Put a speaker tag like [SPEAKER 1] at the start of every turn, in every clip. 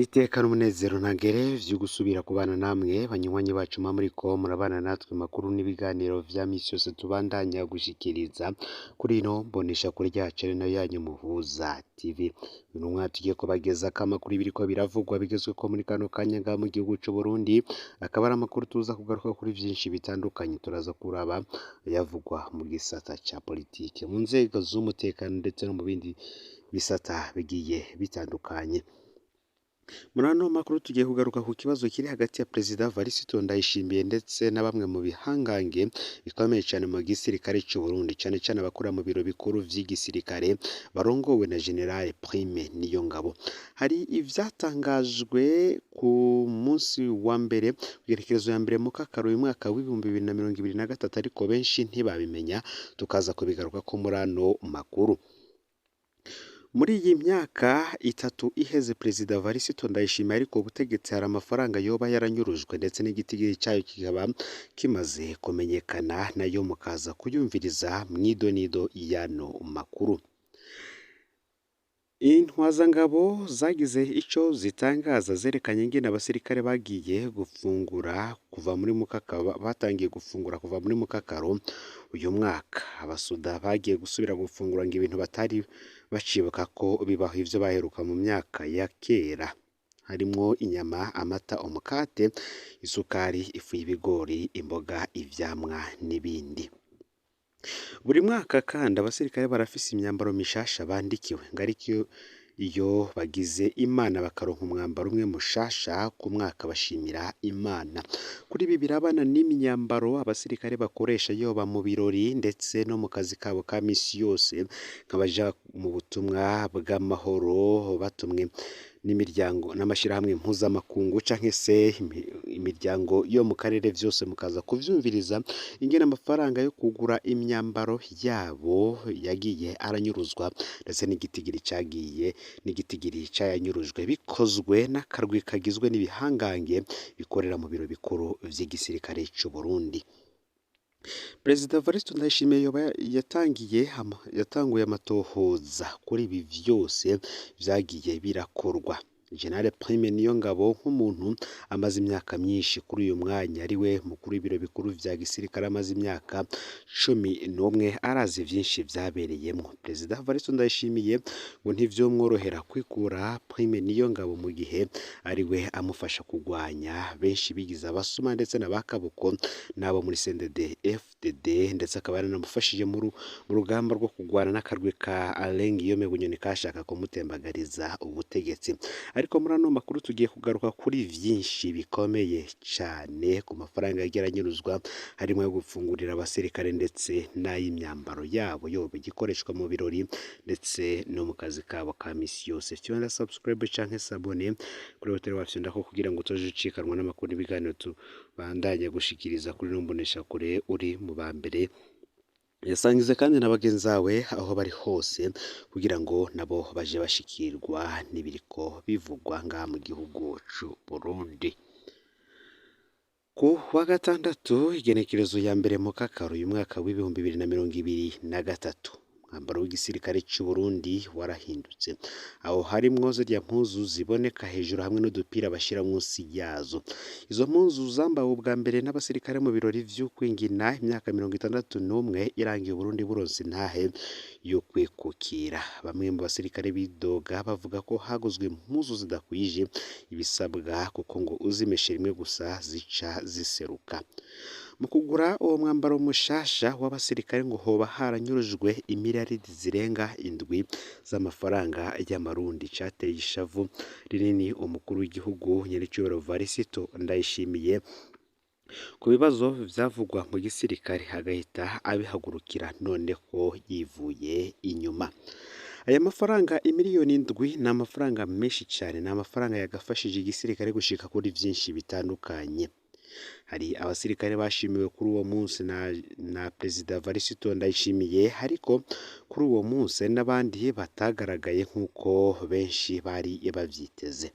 [SPEAKER 1] Niteka n'umunezero ntangere vyo gusubira kubana namwe banywanyi bacu mwa muriko murabana natwe makuru n'ibiganiro vya misi yose tubandanya gushikiriza kuri ino mboneshakure ryacu ari nayo yanyu Muhuza TV. Uyu mwaka tugiye kubagezako amakuru y'ibiriko biravugwa bigezweko muri kano kanya ngaha mu gihugu c'Uburundi, akaba ari amakuru tuza kugaruka kuri vyinshi bitandukanye, turaza kuraba ayavugwa mu gisata ca politike, mu nzego z'umutekano ndetse no mu bindi bisata bigiye bitandukanye. Muri ano makuru tugiye kugaruka ku kibazo kiri hagati ya Perezida Varisito Ndayishimiye ndetse na bamwe mu bihangange bikomeye cane mu gisirikare c'Uburundi, cane cane abakora mu biro bikuru vy'igisirikare barongowe na General Prime Niyongabo. Hari ivyatangajwe ku munsi wa mbere kw'igerekerezo ya mbere mukakaro uyu mwaka w'2023, ariko benshi ntibabimenya, tukaza kubigarukako muri ano makuru. Muri iyi myaka itatu iheze Perezida Varisito Ndayishimiye ariko ubutegetsi hari amafaranga yoba yaranyurujwe ndetse n'igitigiri cayo kikaba kimaze kumenyekana, nayo mukaza kuyumviriza mw'idonido y'ano makuru. Intwazangabo zagize ico zitangaza zerekanye ingene abasirikare bagiye gufungura kuva muri mukakaro, batangiye gufungura kuva muri mukakaro uyu mwaka. Abasoda bagiye gusubira gufungura ngo ibintu batari bacibuka ko bibaho ivyo baheruka mu myaka ya kera, harimwo inyama, amata, umukate, isukari, ifu y'ibigori, imboga, ivyamwa n'ibindi. Buri mwaka kandi abasirikare barafise imyambaro mishasha bandikiwe, ngo ariko iyo bagize Imana bakaronka umwambaro umwe mushasha ku mwaka bashimira Imana. Kuri ibi birabana n'imyambaro abasirikare bakoresha yoba mu birori ndetse no mu kazi kabo ka misi yose, nk'abaja mu butumwa bw'amahoro batumwe n'imiryango n'amashirahamwe mpuzamakungu canke se imiryango yo mu karere, vyose mukaza kuvyumviriza ingene amafaranga yo kugura imyambaro yabo yagiye aranyuruzwa ndetse n'igitigiri cagiye n'igitigiri cayanyurujwe, bikozwe n'akarwi kagizwe n'ibihangange bikorera mu biro bikuru vy'igisirikare c'Uburundi. Perezida Varisito Ndayishimiye yoba yatanguye amatohoza kuri ibi vyose vyagiye birakorwa. General Prime Niyongabo nk'umuntu amaze imyaka myinshi kuri uyu mwanya ariwe mukuru w'ibiro bikuru vya gisirikare amaze imyaka 11, arazi vyinshi vyabereyemwo. Perezida Varisito Ndayishimiye ngo ntivyomworohera kwikura Prime Niyongabo mu gihe ariwe amufasha kugwanya benshi bigize abasuma ndetse na ba Kaboko n'abo muri CNDD FDD, ndetse akaba yaranamufashije mu rugamba rwo kugwana n'akarwi ka Alain Guillaume Bunyoni kashaka kumutembagariza ubutegetsi. Ariko muri ano makuru tugiye kugaruka kuri vyinshi bikomeye cane ku mafaranga yagiye aranyuruzwa, harimwo ayo gufungurira abasirikare ndetse n'ay'imyambaro yabo yoba igikoreshwa mu birori ndetse no mu kazi kabo ka misi yose. Fyonda subscribe canke s'abonner kuri hoteli wafyondako kugira ngo utoje ucikanwa n'amakuru n'ibiganiro tubandanya gushikiriza kuri ino mboneshakure, uri mu ba mbere. Yasangize kandi na bagenzi bawe aho bari hose kugira ngo nabo baje bashikirwa n'ibiriko bivugwa ngaha mu gihugu c'Uburundi. Ku wa gatandatu igenekerezo ya mbere mukakaro uyu mwaka w'2023, umwambaro w'igisirikare c'Uburundi warahindutse, aho harimwo zirya mpuzu ziboneka hejuru hamwe n'udupira bashira munsi yazo. Izo mpuzu zambawe ubwa mbere n'abasirikare mu birori vy'ukwingina imyaka 61 irangiye Uburundi buronse intahe yo kwikukira. Bamwe mu basirikare bidoga bavuga ko haguzwe impuzu zidakwije ibisabwa kuko ngo uzimeshe rimwe gusa zica ziseruka. Mu kugura uwo mwambaro mushasha w'abasirikare ngo hoba haranyurujwe imiliyaridi zirenga 7 z'amafaranga y'amarundi, cateye ishavu rinini umukuru w'igihugu nyenicubahiro Varisito Ndayishimiye ku bibazo vyavugwa mu gisirikare, agahita abihagurukira noneho yivuye inyuma. Aya mafaranga imiliyoni 7 ni amafaranga menshi cane, ni amafaranga yagafashije igisirikare gushika kuri vyinshi bitandukanye. Hari abasirikare bashimiwe kuri uwo munsi na Perezida Varisito Ndayishimiye, ariko kuri uwo munsi hari n'abandi batagaragaye nk'uko benshi bari bavyiteze.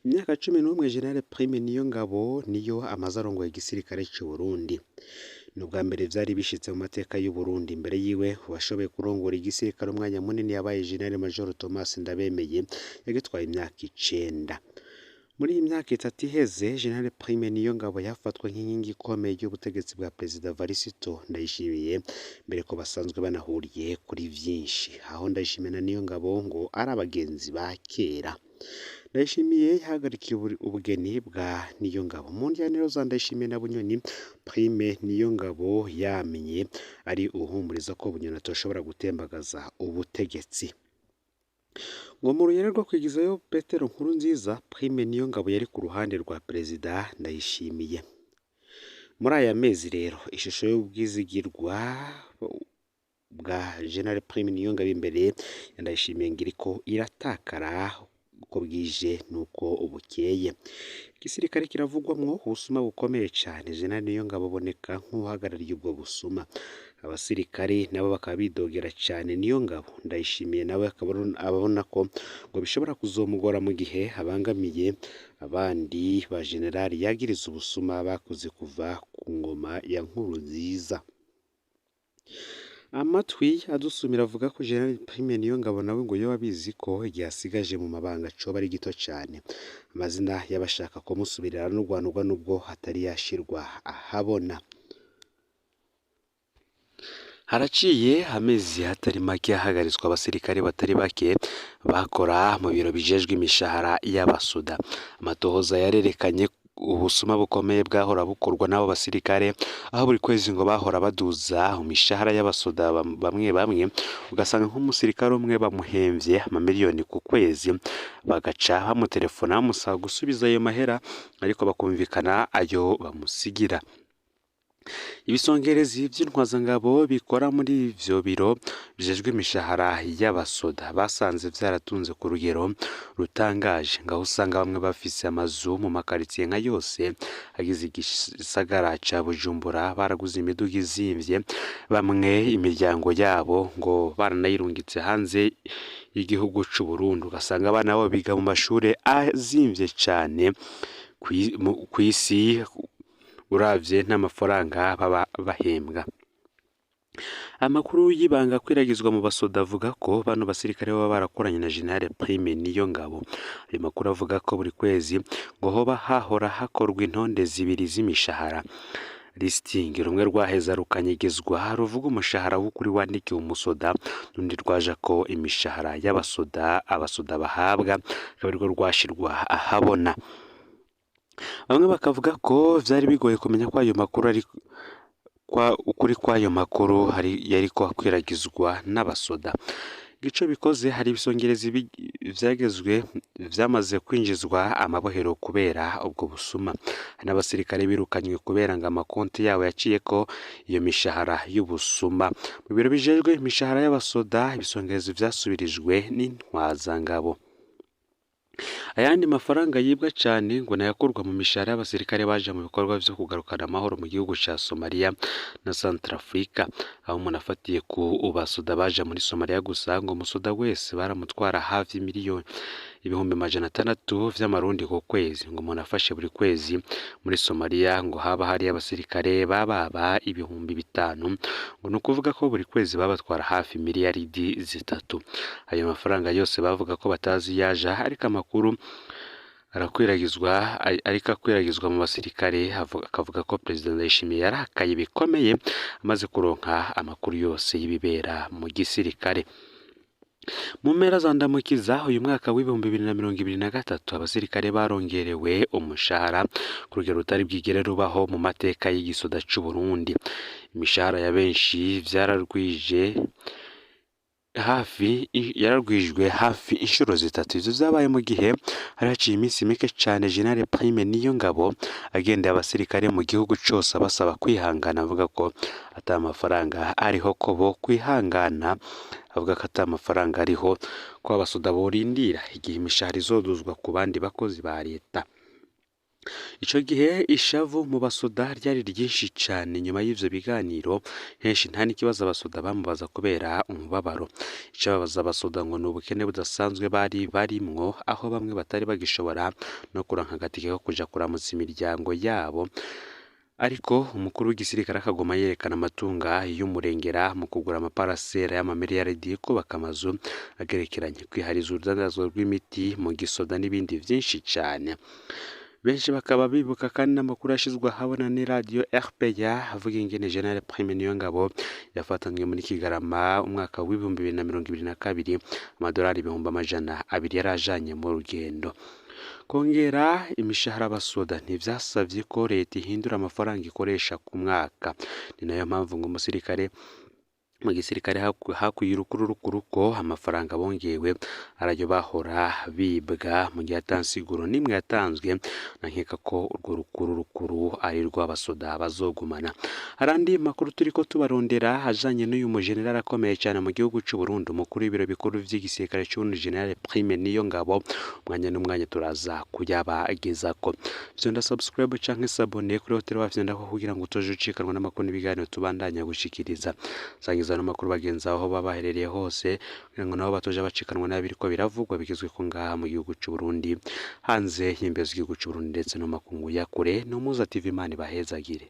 [SPEAKER 1] Imyaka 11 General Prime Niyongabo niyo amaze arongoye igisirikare c'Uburundi. Ni ubwa mbere vyari bishitse mu mateka y'u Burundi. Imbere yiwe uwashoboye kurongora igisirikare umwanya munini yabaye General Major Thomas Ndabemeye, yagitwaye imyaka 9. Muri iyi myaka 3 iheze, General Prime Niyongabo yafatwa nk'inkingi ikomeye y'ubutegetsi bwa Perezida Varisito Ndayishimiye, mbere ko basanzwe banahuriye kuri vyinshi. Aho Ndayishimiye na Niyongabo ngo ari abagenzi ba kera. Ndayishimiye yahagarikiye ubugeni bwa Niyongabo. Mu ndyaniro za Ndayishimiye na Bunyoni, Prime Niyongabo yamenye ari uhumuriza ko Bunyoni atoshobora gutembagaza ubutegetsi. Ngo mu rugero rwo kwigizayo Petero Nkurunziza, Prime Niyongabo yari ku ruhande rwa Perezida Ndayishimiye. Muri aya mezi rero, ishusho y'ubwizigirwa bwa General Prime Niyongabo imbere ya Ndayishimiye ngiriko iratakara uko bwije nuko bukeye. Igisirikare kiravugwamwo ubusuma bukomeye cane. General Niyongabo aboneka nk'uhagarariye ubwo busuma. Abasirikare nabo bakaba bidogera cane Niyongabo. Ndayishimiye nawe akaba abona ko ngo bishobora kuzomugora mu gihe abangamiye abandi ba generali yagiriza ubusuma bakoze kuva ku ngoma ya Nkurunziza. Amatwi adusumira avuga ko General Prime Niyongabo nawe ngo yoba abizi ko igihe asigaje mu mabanga coba ari gito cane. Amazina y'abashaka kumusubirira n'urwanurwa nubwo hatari yashirwa ahabona. Haraciye amezi atari make hahagaritswe abasirikare batari bake bakora mu biro bijejwe imishahara y'abasoda. Amatohoza yarerekanye ubusuma bukomeye bwahora bukorwa n'abo basirikare, aho buri kwezi ngo bahora baduza imishahara y'abasoda bamwe bamwe, ugasanga nk'umusirikare umwe bamuhemvye amamiliyoni ku kwezi, bagaca bamutelefona bamusaba gusubiza ayo mahera, ariko bakumvikana ayo bamusigira. Ibisongerezi vy'intwazangabo bikora muri ivyo biro bijejwe imishahara y'abasoda basanze vyaratunze ku rugero rutangaje, ngaho usanga bamwe bafise amazu mu makaritsiye nka yose agize igisagara ca Bujumbura, baraguze imiduga izimvye, bamwe imiryango yabo ngo baranayirungitse hanze y'igihugu c'u Burundi, ugasanga abana babo biga mu mashure azimvye cane kw'isi uravye n'amafaranga baba bahembwa. Amakuru y'ibanga akwiragizwa mu basoda avuga ko bano basirikare baba barakoranye na General Prime Niyongabo. Ayo makuru avuga ko buri kwezi ngo hoba hahora hakorwa intonde zibiri z'imishahara. Listing rumwe rwaheza rukanyegezwa ruvuga umushahara w'ukuri wandikiwe umusoda, n'undi rwaja ko imishahara y'abasoda abasoda bahabwa akaba arirwo rwashirwa ahabona. Bamwe bakavuga ko vyari bigoye kumenya ko ayo makuru ari kwa ukuri kw'ayo makuru hari yariko akwiragizwa n'abasoda. Ico bikoze hari ibisongerezi vyagezwe vyamaze kwinjizwa amabohero kubera ubwo busuma. Hari n'abasirikare birukanywe kubera ngo amakonti yabo yaciyeko iyo mishahara y'ubusuma. Mu biro bijejwe imishahara y'abasoda, ibisongerezi vyasubirijwe n'intwazangabo. Ayandi mafaranga yibwa cane ngo nayakurwa mu mishahara y'abasirikare baje mu bikorwa vyo kugarukana amahoro mu gihugu ca Somalia na Centrafrica, aho umuntu afatiye ku basoda baje muri Somalia gusa ngo umusoda wese baramutwara hafi miliyoni 600,000 vy'amarundi ku kwezi. Ngo umuntu afashe buri kwezi muri Somalia ngo haba hari abasirikare bababa 5,000, ngo ni ukuvuga ko buri kwezi babatwara hafi miliyaridi 3. Ayo mafaranga yose bavuga ko batazi yaja, ariko amakuru arakwiragizwa ariko akwiragizwa mu basirikare akavuga ko Perezida Ndayishimiye yarakaye bikomeye amaze kuronka amakuru yose y'ibibera mu gisirikare. Mu mpera za Ndamukiza uyu mwaka w'2023, abasirikare barongerewe umushahara ku rugero rutari bwigere rubaho mu mateka y'igisoda c'u Burundi. Imishahara ya benshi vyararwije hafi yararwijwe hafi inshuro 3. Ivyo vyabaye mu gihe hari haciye iminsi mike cane General Prime Niyongabo agendeye abasirikare mu gihugu cose abasaba kwihangana, avuga ko ata mafaranga ariho ko bo kwihangana, avuga ko ata mafaranga ariho ko abasoda borindira igihe imishahara izoduzwa ku bandi bakozi ba leta. Ico gihe ishavu mu basoda ryari ryinshi cane. Nyuma y'ivyo biganiro henshi nta n'ikibazo abasoda bamubaza kubera umubabaro. Icababaza abasoda ngo ni ubukene budasanzwe bari barimwo, aho bamwe batari bagishobora no kuronka agatike ko kuja kuramutsa imiryango yabo. Ariko umukuru w'igisirikare akaguma yerekana amatunga y'umurengera mu kugura amaparasera y'amamiliyaridi, kubaka amazu agerekeranye, kwihariza urudandazwa rw'imiti mu gisoda n'ibindi vyinshi cane. Benshi bakaba bibuka kandi n'amakuru yashizwe ahabona n'iradiyo RPA avuga ingene General Prime Niyongabo yafatanywe muri Kigarama umwaka w'2022, amadolari 200,000 yari ajanye mu rugendo. Kongera imishahara abasoda ntivyasavye ko leta ihindura amafaranga ikoresha ku mwaka. Ni nayo mpamvu ngo umusirikare mu gisirikare hakwiye urukururukuru ko amafaranga bongewe arayo bahora bibwa, mu gihe ata nsiguro n'imwe yatanzwe. Nankeka ko urwo rukururukuru ari rw'abasoda bazogumana. Hari andi makuru turiko tubarondera ajanye n'uyu mujenerali akomeye cyane mu gihugu c'u Burundi, umukuru w'ibiro bikuru vy'igisirikare c'Uburundi, General Prime Niyongabo. Umwanya n'umwanya turaza kuyabagezako. Vyonda subscribe canke s'abonner kuri Hotel Wafyonda ko kugira ngo utoje ucikanwa n'amakuru n'ibiganiro tubandanya gushikiriza. Sangiza ano makuru bagenzi aho baba baherereye hose kugira ngo nabo batoje bacikanwa n'abiriko biravugwa bigezweko ngaha mu gihugu c'u Burundi, hanze y'imbibe z'igihugu c'u Burundi ndetse no mu makungu ya kure. No Muza TV, Imana ibahezagire.